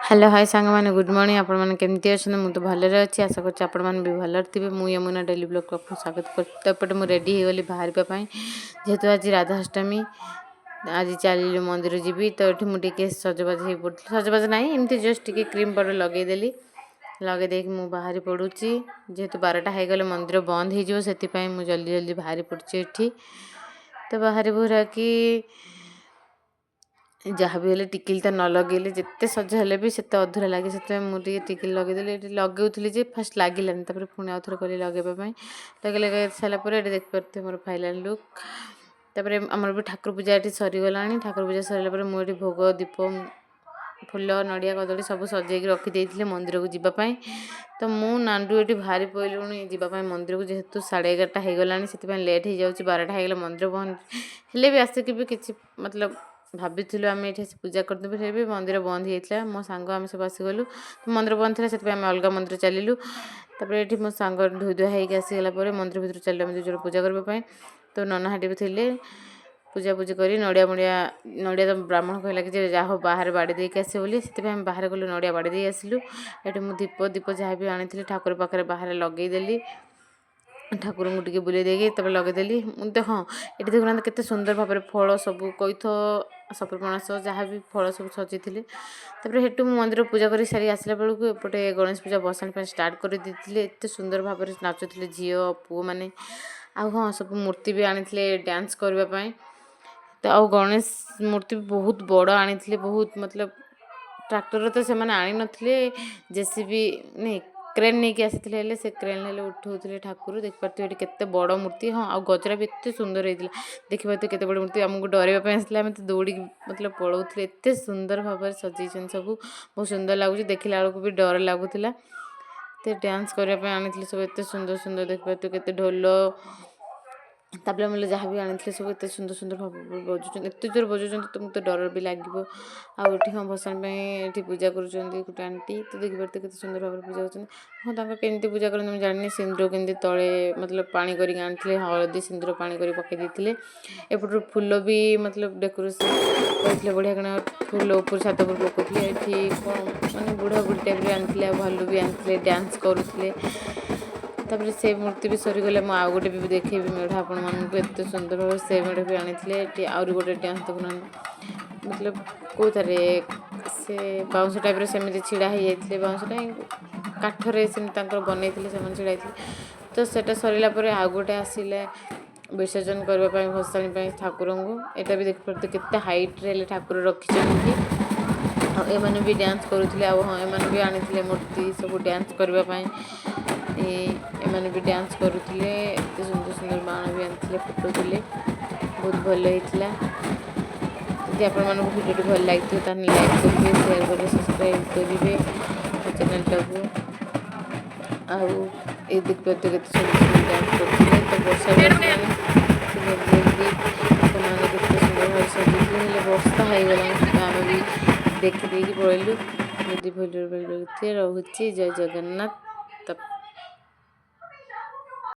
Hello, ହାଏ ସାଙ୍ଗମାନେ, good morning. ଆପଣମାନେ କେମିତି ଅଛନ୍ତି? ମୁଁ ତ ଭଲରେ ଅଛି। ଆଶା କରୁଛି ଆପଣମାନେ ବି ଭଲରେ ଥିବେ। ମୁଁ ୟମୁନା, ଡେଲି ବ୍ଲଗ୍କୁ ଆପଣଙ୍କୁ ସ୍ୱାଗତ କରୁଛି। ତ ଏପଟେ ମୁଁ ରେଡ଼ି ହେଇଗଲି ବାହାରିବା ପାଇଁ, ଯେହେତୁ ଆଜି ରାଧାଷ୍ଟମୀ। ଆଜି ଚାଲିଲି ମନ୍ଦିର ଯିବି। ତ ଏଠି ମୁଁ ଟିକେ ସଜବାଜ ହେଇ ପଡ଼ୁଥିଲି। ସଜବାଜ ନାହିଁ, ଏମିତି ଜଷ୍ଟ ଟିକେ କ୍ରିମ୍ ପାଉଡ଼ର ଲଗେଇଦେଲି। ଲଗେଇ ଦେଇକି ମୁଁ ବାହାରି ପଡ଼ୁଛି। ଯେହେତୁ 12ଟା ହେଇଗଲେ ମନ୍ଦିର ବନ୍ଦ ହେଇଯିବ, ସେଥିପାଇଁ ମୁଁ ଜଲ୍ଦି ଜଲ୍ଦି ବାହାରି ପଡ଼ୁଛି ଏଠି। ତ ବାହାରି ବୁହୁରାକି ଯାହା ବି ହେଲେ ଟିକିଲି ତ ନ ଲଗେଇଲେ ଯେତେ ସଜ ହେଲେ ବି ସେତେ ଅଧୁରା ଲାଗେ। ସେଥିପାଇଁ ମୁଁ ଟିକେ ଟିକିଲି ଲଗେଇଦେଲି। ଏଠି ଲଗାଉଥିଲି ଯେ ଫାଷ୍ଟ ଲାଗିଲାନି, ତାପରେ ପୁଣି ଆଉ ଥରେ କଲି ଲଗେଇବା ପାଇଁ। ଲଗେଇ ଲଗେଇ ସାରିଲା ପରେ ଏଠି ଦେଖିପାରୁଥିବେ ମୋର ଫାଇନାଲ୍ ଲୁକ୍। ତାପରେ ଆମର ବି ଠାକୁର ପୂଜା ଏଠି ସରିଗଲାଣି। ଠାକୁର ପୂଜା ସରିଲା ପରେ ମୁଁ ଏଠି ଭୋଗ, ଦୀପ, ଫୁଲ, ନଡ଼ିଆ, କଦଳୀ ସବୁ ସଜେଇକି ରଖିଦେଇଥିଲି ମନ୍ଦିରକୁ ଯିବା ପାଇଁ। ତ ମୁଁ ନାଣ୍ଡୁ ଏଠି ବାହାରି ପଡ଼ିଲୁଣି ଯିବା ପାଇଁ ମନ୍ଦିରକୁ। ଯେହେତୁ 11:30 ହେଇଗଲାଣି, ସେଥିପାଇଁ ଲେଟ୍ ହେଇଯାଉଛି। 12ଟା ହେଇଗଲେ ମନ୍ଦିର ବନ୍ଦ ହେଲେ ବି ଆସିକି ବି କିଛି ମତଲବ ଭାବିଥିଲୁ ଆମେ ଏଠି ଆସି ପୂଜା କରିଦେବୁ, ହେଲେ ବି ମନ୍ଦିର ବନ୍ଦ ହେଇଯାଇଥିଲା। ମୋ ସାଙ୍ଗ ଆମେ ସବୁ ଆସିଗଲୁ। ମନ୍ଦିର ବନ୍ଦ ଥିଲା, ସେଥିପାଇଁ ଆମେ ଅଲଗା ମନ୍ଦିର ଚାଲିଲୁ। ତାପରେ ଏଠି ମୋ ସାଙ୍ଗ ଧୋଇ ଧୁଆ ହେଇକି ଆସିଗଲା ପରେ ମନ୍ଦିର ଭିତରୁ ଚାଲିଲୁ ଆମେ ଦୁଇ ଜଣ ପୂଜା କରିବା ପାଇଁ। ତ ନନା ହାଟି ବି ଥିଲେ। ପୂଜାପୂଜି କରି ନଡ଼ିଆ ମଡ଼ିଆ, ନଡ଼ିଆ ତ ବ୍ରାହ୍ମଣ କହିଲା କି ଯେ ଯାହା ହଉ ବାହାରେ ବାଡ଼େଇ ଦେଇକି ଆସିବ ବୋଲି। ସେଥିପାଇଁ ଆମେ ବାହାରେ ଗଲୁ, ନଡ଼ିଆ ବାଡ଼େଇ ଦେଇ ଆସିଲୁ। ଏଠି ମୁଁ ଦୀପ ଦୀପ ଯାହା ବି ଆଣିଥିଲି, ଠାକୁର ପାଖରେ ବାହାରେ ଲଗେଇଦେଲି। ଠାକୁରଙ୍କୁ ଟିକେ ବୁଲେଇ ଦେଇକି ତାପରେ ଲଗେଇଦେଲି ମୁଁ ତ। ହଁ, ଏଠି ଦେଖୁନାହାନ୍ତି କେତେ ସୁନ୍ଦର ଭାବରେ ଫଳ ସବୁ, କଇଥ, ସପୁରୀ, ପଣସ, ଯାହା ବି ଫଳ ସବୁ ସଜେଇଥିଲେ। ତାପରେ ସେଠୁ ମୁଁ ମନ୍ଦିର ପୂଜା କରି ସାରି ଆସିଲା ବେଳକୁ ଏପଟେ ଗଣେଶ ପୂଜା ଭସାଣି ପାଇଁ ଷ୍ଟାର୍ଟ କରିଦେଇଥିଲେ। ଏତେ ସୁନ୍ଦର ଭାବରେ ନାଚୁଥିଲେ ଝିଅ ପୁଅମାନେ। ଆଉ ହଁ, ସବୁ ମୂର୍ତ୍ତି ବି ଆଣିଥିଲେ ଡ୍ୟାନ୍ସ କରିବା ପାଇଁ। ତ ଆଉ ଗଣେଶ ମୂର୍ତ୍ତି ବି ବହୁତ ବଡ଼ ଆଣିଥିଲେ, ବହୁତ ମତଲବ ଟ୍ରାକ୍ଟରରେ ତ ସେମାନେ ଆଣିନଥିଲେ, ଜେସିବି ନାଇଁ, କ୍ରେନ୍ ନେଇକି ଆସିଥିଲେ। ହେଲେ ସେ କ୍ରେନ୍ ହେଲେ ଉଠଉଥିଲେ ଠାକୁର। ଦେଖିପାରୁଥିବେ ଏଠି କେତେ ବଡ଼ ମୂର୍ତ୍ତି। ହଁ, ଆଉ ଗଜରା ବି ଏତେ ସୁନ୍ଦର ହେଇଥିଲା। ଦେଖିପାରୁଥିବେ କେତେ ବଡ଼ ମୂର୍ତ୍ତି। ଆମକୁ ଡରେଇବା ପାଇଁ ଆସିଥିଲା, ଆମେ ତ ଦୌଡ଼ିକି ମତଲବ ପଳଉଥିଲେ। ଏତେ ସୁନ୍ଦର ଭାବରେ ସଜେଇଛନ୍ତି ସବୁ, ବହୁତ ସୁନ୍ଦର ଲାଗୁଛି। ଦେଖିଲା ବେଳକୁ ବି ଡର ଲାଗୁଥିଲା। ଏତେ ଡ୍ୟାନ୍ସ କରିବା ପାଇଁ ଆଣିଥିଲେ ସବୁ, ଏତେ ସୁନ୍ଦର ସୁନ୍ଦର। ଦେଖିପାରୁଥିବେ କେତେ ଢୋଲ, ତାବଲା ମଲେ ଯାହା ବି ଆଣିଥିଲେ ସବୁ, ଏତେ ସୁନ୍ଦର ସୁନ୍ଦର ଭାବରେ ବଜୁଛନ୍ତି, ଏତେ ଜୋର ବଜୁଛନ୍ତି, ତୁମକୁ ତ ଡର ବି ଲାଗିବ। ଆଉ ଏଠି ହଁ, ଭସାଣି ପାଇଁ ଏଠି ପୂଜା କରୁଛନ୍ତି ଗୋଟେ ଆଣ୍ଟି। ତ ଦେଖିପାରୁଥିବେ କେତେ ସୁନ୍ଦର ଭାବରେ ପୂଜା କରୁଛନ୍ତି। ହଁ, ତାଙ୍କ କେମିତି ପୂଜା କରନ୍ତି ମୁଁ ଜାଣିନି। ସିନ୍ଦୁର କେମିତି ତଳେ ମତଲବ ପାଣି କରିକି ଆଣିଥିଲେ, ହଳଦୀ ସିନ୍ଦୁର ପାଣି କରି ପକାଇ ଦେଇଥିଲେ। ଏପଟରୁ ଫୁଲ ବି ମତଲବ ଡେକୋରେସନ୍ କରିଥିଲେ ବଢ଼ିଆ କିଣା, ଫୁଲ ଉପରୁ ଛାତ ଉପରୁ ପକାଉଥିଲେ। ଏଠି କ'ଣ ମାନେ ବୁଢ଼ା ବୁଢ଼ୀ ଟାଇପ୍ରେ ଆଣିଥିଲେ, ଆଉ ଭାଲୁ ବି ଆଣିଥିଲେ, ଡ୍ୟାନ୍ସ କରୁଥିଲେ। ତାପରେ ସେ ମୂର୍ତ୍ତି ବି ସରିଗଲେ ମୁଁ ଆଉ ଗୋଟେ ବି ଦେଖେଇବି ମେଢ଼ ଆପଣମାନଙ୍କୁ। ଏତେ ସୁନ୍ଦର ଭାବରେ ସେ ମେଢ଼ ବି ଆଣିଥିଲେ। ଏଠି ଆହୁରି ଗୋଟେ ଡ୍ୟାନ୍ସ ଦେଖୁନାହାନ୍ତି, ମତଲବ କେଉଁଥିରେ ସେ ବାଉଁଶ ଟାଇପ୍ର ସେମିତି ଛିଡ଼ା ହେଇଯାଇଥିଲେ। ବାଉଁଶ ନାହିଁ, କାଠରେ ସେମିତି ତାଙ୍କର ବନେଇଥିଲେ, ସେମାନେ ଛିଡ଼ା ହେଇଥିଲେ। ତ ସେଟା ସରିଲା ପରେ ଆଉ ଗୋଟେ ଆସିଲେ ବିସର୍ଜନ କରିବା ପାଇଁ, ଭସାଣି ପାଇଁ ଠାକୁରଙ୍କୁ। ଏଇଟା ବି ଦେଖିପାରୁଥିବେ କେତେ ହାଇଟ୍ରେ ହେଲେ ଠାକୁର ରଖିଛନ୍ତି। ଆଉ ଏମାନେ ବି ଡ୍ୟାନ୍ସ କରୁଥିଲେ। ଆଉ ହଁ, ଏମାନେ ବି ଆଣିଥିଲେ ମୂର୍ତ୍ତି ସବୁ ଡ୍ୟାନ୍ସ କରିବା ପାଇଁ। ଏମାନେ ବି ଡ୍ୟାନ୍ସ କରୁଥିଲେ। ଏତେ ସୁନ୍ଦର ସୁନ୍ଦର ବାଣ ବି ଆଣିଥିଲେ, ଫୁଟଉଥିଲେ, ବହୁତ ଭଲ ହେଇଥିଲା। ଯଦି ଆପଣମାନଙ୍କୁ ଭିଡ଼ିଓଟି ଭଲ ଲାଗିଥିବ, ତାହେଲେ ଲାଇକ୍ କରିବେ, ସେୟାର କରିବେ, ସବସ୍କ୍ରାଇବ୍ କରିବେ ମୋ ଚ୍ୟାନେଲଟାକୁ। ଆଉ ଏ ଦେଖିପାରୁଥିବେ କେତେ ସୁନ୍ଦର ସୁନ୍ଦର ଡ୍ୟାନ୍ସ କରୁଥିଲେ। ତ ବର୍ଷା ବି ଆସିଲାଣି, ତ ଜଲ୍ଦି ଜଲ୍ଦି ସେମାନେ କେତେ ସୁନ୍ଦର ଭାବରେ ସଜେଇଥିଲେ। ହେଲେ ବର୍ଷା ହେଇଗଲାଣି, ସେଥିପାଇଁ ଆମେ ବି ଦେଖିଦେଇକି ପଳେଇଲୁ। ଯଦି ଭିଡ଼ିଓ ଭଲ ଲାଗିଥିବ, ରହୁଛି। ଜୟ ଜଗନ୍ନାଥ। ତ